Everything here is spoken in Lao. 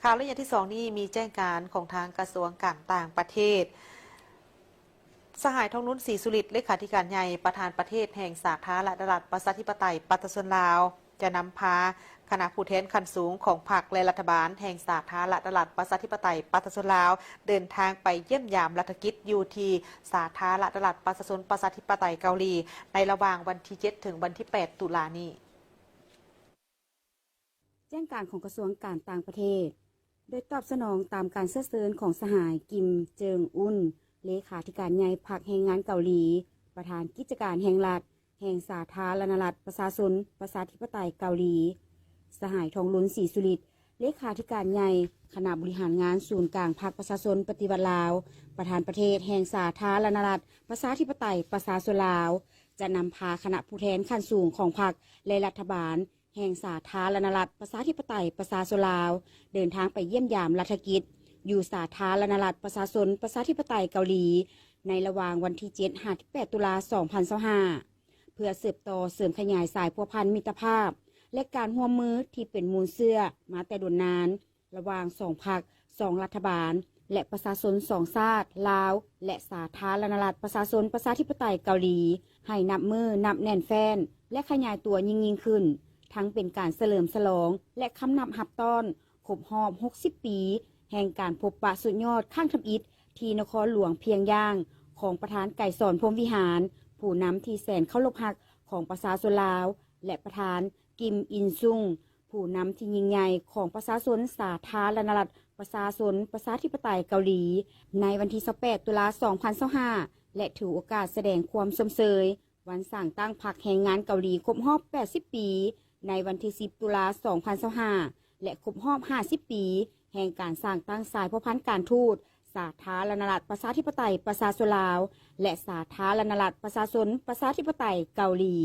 ຂ່າວໄລຍະທີສອງນີ້ມີແຈ້ງການຂອງທາງກະຊວງການຕ່າງປະເທດ. ສະຫາຍ ທອງລຸນ ສີສຸລິດ ເລຂາທິການໃຫຍ່ ປະທານປະເທດແຫ່ງສາທາລະນະລັດ ປະຊາທິປະໄຕ ປະຊາຊົນລາວ ຈະນຳພາຄະນະຜູ້ແທນຂັ້ນສູງຂອງພັກ ແລະ ລັດຖະບານແຫ່ງສາທາລະນະລັດ ປະຊາທິປະໄຕ ປະຊາຊົນລາວ ເດີນທາງໄປຢ້ຽມຢາມລັດຖະກິດຢູ່ທີ່ສາທາລະນະລັດ ປະຊາຊົນ ປະຊາທິປະໄຕເກົາຫຼີ ໃນລະຫວ່າງວັນທີເຈັດ ເຖິງວັນທີແປດ ຕຸລານີ້. ແຈ້ງການຂອງກະຊວງການຕ່າງປະເທດ ໂດຍຕອບສະໜອງຕາມການເຊື້ອເຊີນຂອງສະຫາຍ ກິມ ເຈີງອຸນ ເລຂາທິການໃຫຍ່ພັກແຮງງານເກົາຫຼີ, ປະທານກິດຈະການແຫ່ງລັດ ແຫ່ງສາທາລະນະລັດ ປະຊາຊົນ ປະຊາທິປະໄຕເກົາຫຼີ, ສະຫາຍ ທອງລຸນ ສີສຸລິດ ເລຂາທິການໃຫຍ່ຄະນະບໍລິຫານງານສູນກາງພັກປະຊາຊົນປະຕິວັດລາວ, ປະທານປະເທດແຫ່ງສາທາລະນະລັດ ປະຊາທິປະໄຕ ປະຊາຊົນລາວ ຈະນຳພາຄະນະຜູ້ແທນຂັ້ນສູງຂອງພັກ ແລະ ລັດຖະບານ ແຫ່ງສາທາລະນະລັດ ປະຊາທິປະໄຕ ປະຊາຊົນລາວ ເດີນທາງໄປຢ້ຽມຢາມລັດຖະກິດ ຢູ່ສາທາລະນະລັດ ປະຊາຊົນ ປະຊາທິປະໄຕເກົາຫຼີ ໃນລະຫວ່າງວັນທີເຈັດ ຫາ ທີແປດ ຕຸລາ ສອງພັນຊາວຫ້າ ເພື່ອສືບຕໍ່ເສີມຂະຫຍາຍສາຍພົວພັນມິດຕະພາບ ແລະ ການຮ່ວມມືທີ່ເປັນມູນເຊື້ອມາແຕ່ດົນນານ ລະຫວ່າງສອງພັກ, ສອງລັດຖະບານ ແລະ ປະຊາຊົນສອງຊາດ ລາວ ແລະ ສາທາລະນະລັດ ປະຊາຊົນ ປະຊາທິປະໄຕເກົາຫຼີ ໃຫ້ນັບມື້ນັບແໜ້ນແຟ້ນ ແລະ ຂະຫຍາຍຕົວຍິ່ງໆຂຶ້ນ, ທັງເປັນການສະເຫຼີມສະຫຼອງ ແລະ ຄຳນັບຮັບຕ້ອນຄົບຮອບຫົກສິບປີ ແຫ່ງການພົບປະສຸດຍອດຄັ້ງທຳອິດ ທີ່ນະຄອນຫຼວງພຽງຢາງ ຂອງປະທານ ໄກສອນ ພົມວິຫານ ຜູ້ນຳທີ່ແສນເຄົາລົບຮັກຂອງປະຊາຊົນລາວ ແລະ ປະທານ ກິມ ອິນຊຸງ ຜູ້ນຳທີ່ຍິ່ງໃຫຍ່ຂອງປະຊາຊົນສາທາລະນະລັດ ປະຊາຊົນ ປະຊາທິປະໄຕເກົາຫຼີ ໃນວັນທີຊາວແປດ ຕຸລາ ສອງພັນຊາວຫ້າ ແລະ ຖືໂອກາດສະແດງຄວາມຊົມເຊີຍວັນສ້າງຕັ້ງພັກແຮງງານເກົາຫຼີຄົບຮອບແປດສິບປີ ໃນວັນທີສິບ ຕຸລາ ສອງພັນຊາວຫ້າ ແລະ ຄົບຮອບຫ້າສິບປີ ແຫ່ງການສ້າງຕັ້ງສາຍພົວພັນການທູດ ສາທາລະນະລັດ ປະຊາທິປະໄຕ ປະຊາຊົນລາວ ແລະ ສາທາລະນະລັດ ປະຊາຊົນ ປະຊາທິປະໄຕເກົາຫຼີ.